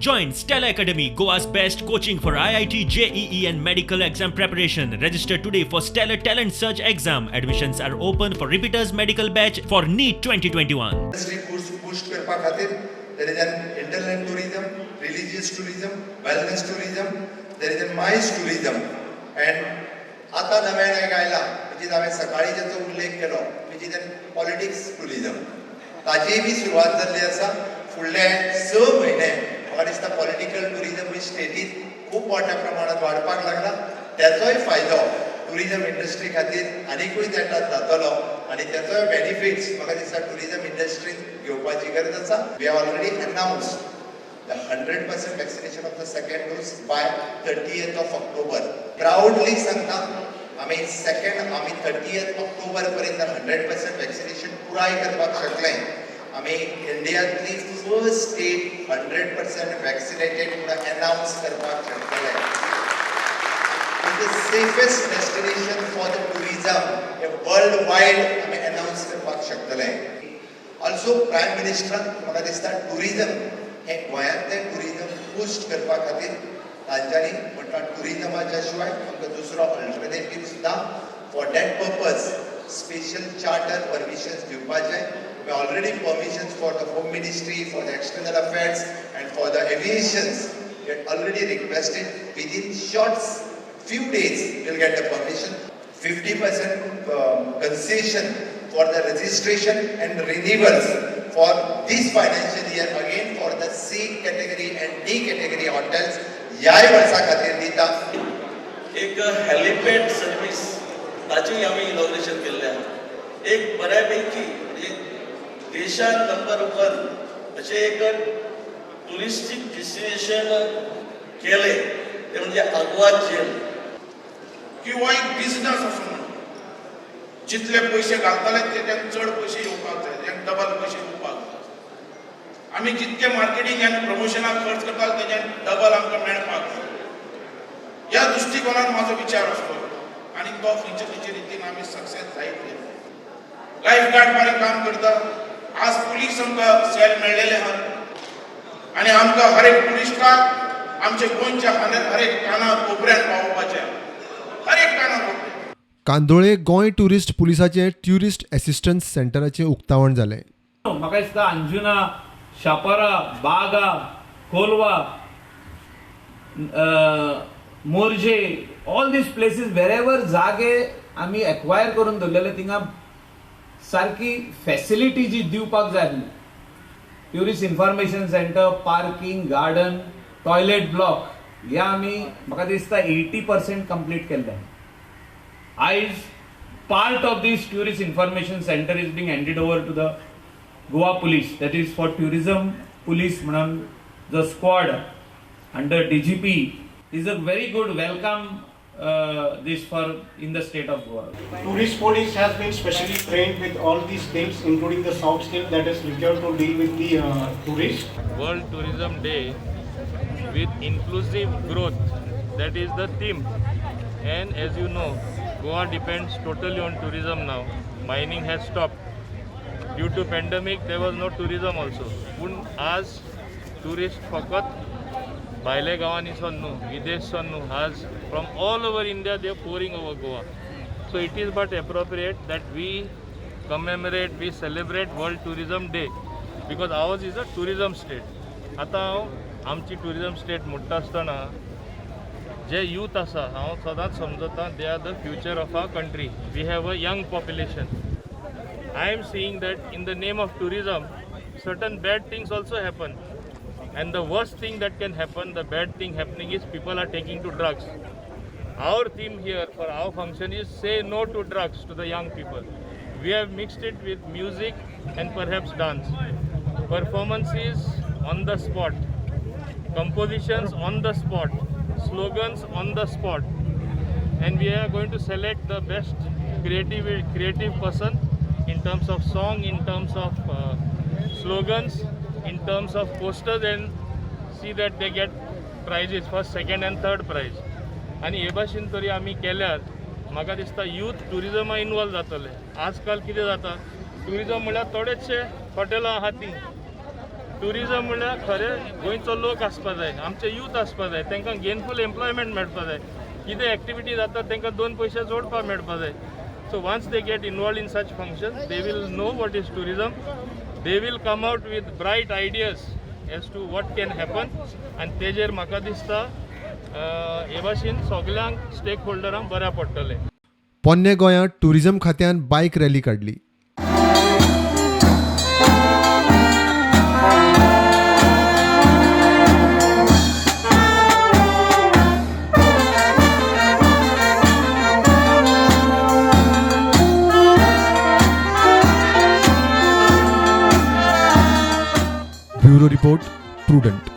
Join Stellar Academy, Goa's best coaching for IIT, JEE, and medical exam preparation. Register today for Stellar Talent Search exam. Admissions are open for repeaters medical batch for NEET 2021. Industry boost करपा खातीर there is an internal tourism, religious tourism, wellness tourism, there is an MICE tourism and आतां नव्यान एक आयला, which is हांवें सकाळीं जेचो उल्लेख केलो, which is an politics tourism. ताजीय बी सुरवात जाल्ली आसा. फुडले 6 म्हयने म्हाका दिसता पॉलिटिकल टुरिजम ही स्टेटीत खूब मोठ्या प्रमाणात वाडपाक लागला. त्याचोय फायदो टुरिजम इंडस्ट्री खातीर आनिकूय तेंटात जातलो आनी तेचोय बेनिफिट्स म्हाका दिसता टुरिजम इंडस्ट्रीन घेवपाची गरज आसा. We have already announce the 100% vaccination of the second dose by 30th of October. Proudly सांगता, आमी सेकंड आमी थर्टीएथ ऑक्टोबर पर्यंत 100% वॅक्सिनेशन पुराय करपाक शकले. आमी इंडियांतली फर्स्ट स्टेट 100% वॅक्सिनेटेड म्हणून अनाउन्स करपाक शकतले. The safest destination for the tourism hey world wide आमी अनाउन्स करपाक शकतले. ऑल्सो प्रायम मिनिस्टरान म्हाका दिसता टुरिजम हें गोंयांतलें टुरिजम बूस्ट करपा खातीर तांच्यांनी म्हणटा, टुरिजमाच्या शिवाय आमकां दुसरो अल्टरनेटीव सुद्दां, for that purpose special charter permissions दिवपाचें. We already permissions for the home ministry, for the external affairs and for the aviations we had already requested. Within short few days we'll get the permission. 50% concession for the registration and renewals for this financial year again for the C category and D category hotels ह्याय वर्सा खातीर दिता. एक helipad service, ताचेय आमी inauguration केल्लें आहा. एक बऱ्यापैकी म्हणजे देशात नंबर वन अशें एक टुरिस्टीक डेस्टिनेशन केलें तें म्हणजे आगवाद झेल. की हो एक बिझनस असो म्हणून जितले पयशे घालताले तेच्यान चड पयशे येवपाक जाय, तेच्यान डबल पयशे येवपाक जाय. आमी जितके मार्केटींग आनी प्रमोशनाक खर्च करता तेच्यान डबल आमकां मेळपाक जाय. ह्या दृश्टिकोनान म्हाजो विचार आसलो आनी तो खंयचे खंयचे रितीन आमी सक्सेस जायत गेले. लायफ गार्ड बरें काम करता. आज पुलीस आमकां सेल मेळ्ळेले आहात आनी आमकां हर एक टुरिस्टाक आमच्या गोंयच्या हर एक काना कोपऱ्यान पावोवपाचें, हर एक काना कोपऱ्यान. Candolim Goa tourist पुलिसाचे tourist assistance सेंटराचें उक्तावण जालें. म्हाका दिसता Anjuna, Chapora, Baga, Colva, Morjim, all these places, wherever जागे आमी एक्वायर करून दवरलेले, थिंगा सारकी फॅसिलिटी जी दिवपाक जाय आसली, tourist information center, parking, garden, toilet block, हे आमी म्हाका दिसता 80% कंप्लीट केल्ले. आयज part of this tourist information center is being handed over to the Goa Police, that is for tourism police म्हणून the squad under DGP is a very good welcome this for in the state of Goa. Tourist police has been specially trained with all the skills, including the soft skill that is required to deal with the tourists. World Tourism Day with inclusive growth. That is the theme. And as you know, Goa depends totally on tourism now. Mining has stopped. Due to pandemic, there was no tourism also. पूण आज tourist फकत भायल्या गांवांनी सन न्हू, विदेश सन न्हू, आज from all over India they pouring over Goa. So it is but appropriate that we commemorate, we celebrate World Tourism Day because ours is a tourism state. आतां हांव आमची टुरिजम स्टेट म्हणटा आसतना जे यूथ आसा, हांव सदांच समजता, they are the future of our country. We have a young population. I am seeing that in the name of tourism, certain bad things also happen. And the worst thing that can happen, the bad thing happening is people are taking to drugs. Our theme here for our function is "Say no to drugs" to the young people. We have mixed it with music and perhaps dance. Performances on the spot, compositions on the spot, slogans on the spot. And we are going to select the best creative person in terms of song, in terms of slogans, in terms of posters and see that they get prizes, first, second and third prize. आनी हे भाशेन तरी आमी केल्यार म्हाका दिसता youth ट्युरिजमा involve जातले. आजकाल कितें जाता, ट्युरिजम म्हणल्यार थोडेचशे हॉटेलां आहा तीं. ट्युरिजम म्हणल्यार खरें गोंयचो लोक आसपा जाय, आमचे यूथ आसपा जाय, तांकां गेनफूल एम्प्लॉयमेंट मेळपा जाय, कितें एक्टिविटी जाता तांकां दोन पयशे जोडपाक मेळपा जाय. So once they get involved in such functions, they will know what is tourism. They will come out with bright ideas as to what can happen. आनी तेजेर म्हाका दिसता हे भाशेन सगल्यांक स्टेक होल्डरांक बऱ्या पडटलें. पोन्ने गोंयांत टुरिझम खात्यान बायक रॅली काडली. Bureau report, Prudent.